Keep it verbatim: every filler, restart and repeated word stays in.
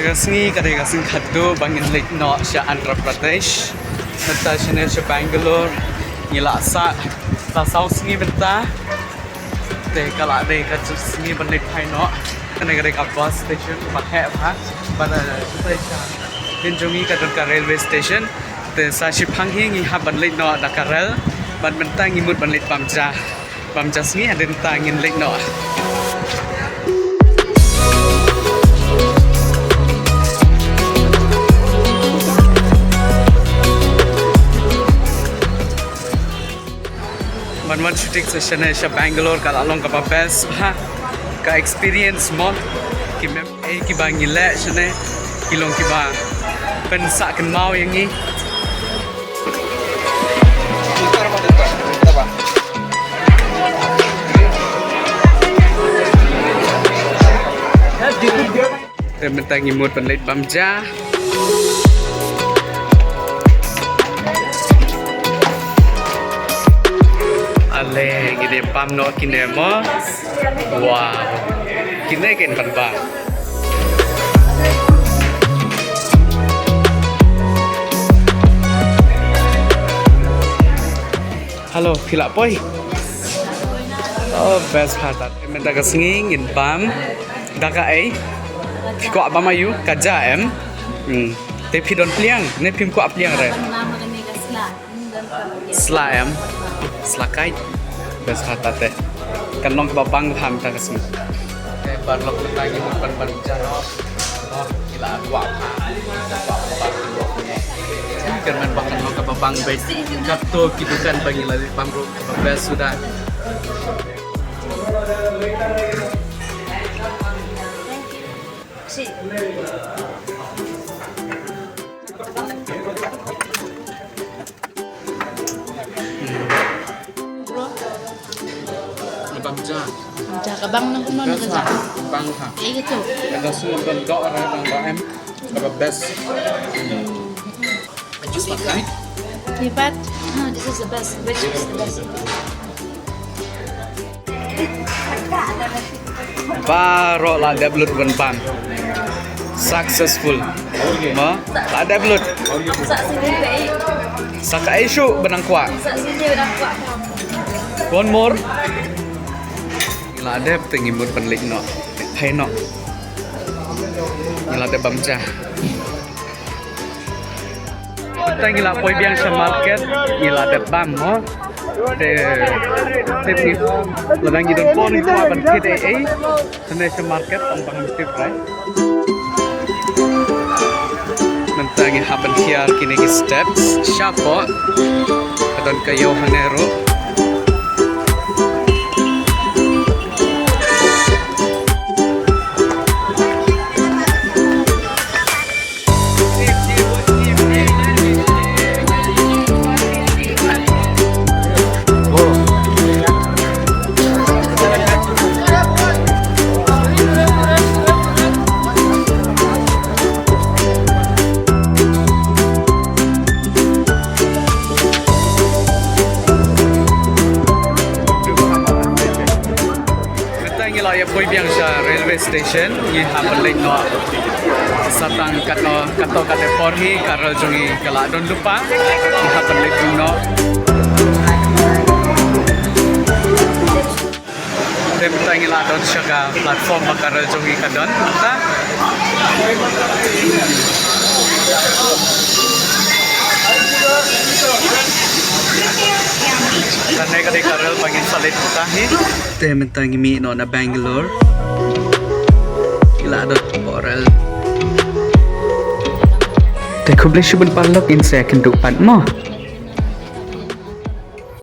Ka sngi ka dei ka sngi khatduh ba ngin leit noh sha Andhra Pradesh. Mynta shane sha Bangalore ngi la sah, la saw sngi mynta. Te ka la dei ka sngi ban leit phai noh. Kane ka dei ka bus station ba heh bha. Bad, eh, sha dien jong ngi ka don ka railway station. Te sa shiphang hi ngi hap ban leit noh da ka rel. Bad mynta ngi mut ban leit bam ja. Bam ja sngi hadien ta ngin leit noh. Ban wan shooting session sha Bangalore ka la long kaba best bha. Ka experience mo, ki mem ei kiba ngi leh shane ki long kiba pynsah kynmaw ïa ngi. Te mynta ngi mut ban leit bam ja. Ale, ngi dei bam noh kine mo. Wow. Kine kin ban bam. Hello, phi lah poi? Oh, best part. Mynta ka sngi ngin bam da kaei? Phi kwah bam aïu? Ka ja em? Hmm. Te phi don pliang ne phim kwah pliang re? Sla em? Sla kai. Best part te. Kan long kaba bang bha mynta ka sngi. Te paralok, mynta ngi mut ban bam ja noh. Ki la kwah bha. Kan long kaba bang bha. Kato ki dukan ba ngi la bam ruh kaba best suda. Bro. Bam ja. Bam ja ka bang nang kumno nang ka ja. Bang ha. Eh, gitu. Ada semua bentuk orang yang ba em. Kaba best. Just like that. Lipat. No, this is the best. Which is the best? Baroh la dep lut ban bam. Successful. Ma, la dep lut. Sa sini dei. Sa kaei shuh ba nang kwah. Sa sini ba nang kwah. One more. La dep te ngi mut ban leit noh. Phai noh. Ngi la dep bam ja. Te ngi la poi biang sha market, ngi la dep bam mo. Te tip ngi, lada ngi don por ngi kwah ban thied ei ei. Te ne sha market tang ba ngam tip rai. Mynta ngi hap ban hiar kine ki steps shapoh. Ka don ka ïew hangne ruh. Mynta ngi la ïa poi biang sha railway station, ngi hap ban leit noh. Sa tang katno, katto katne por hi ka rel jong ngi ka la don lypa. Ngi hap ban leit noh. Te mynta ngi la don sha ka platform ba ka rel jong ngi ka don mynta. Kane ka dei ka rel ba ngin sa leit mynta hi. Te mynta ngi mih noh na Bangalore. Ngi la don hapoh rel. Te khublei shibun paralok, ngin sa ïakynduh pat mo.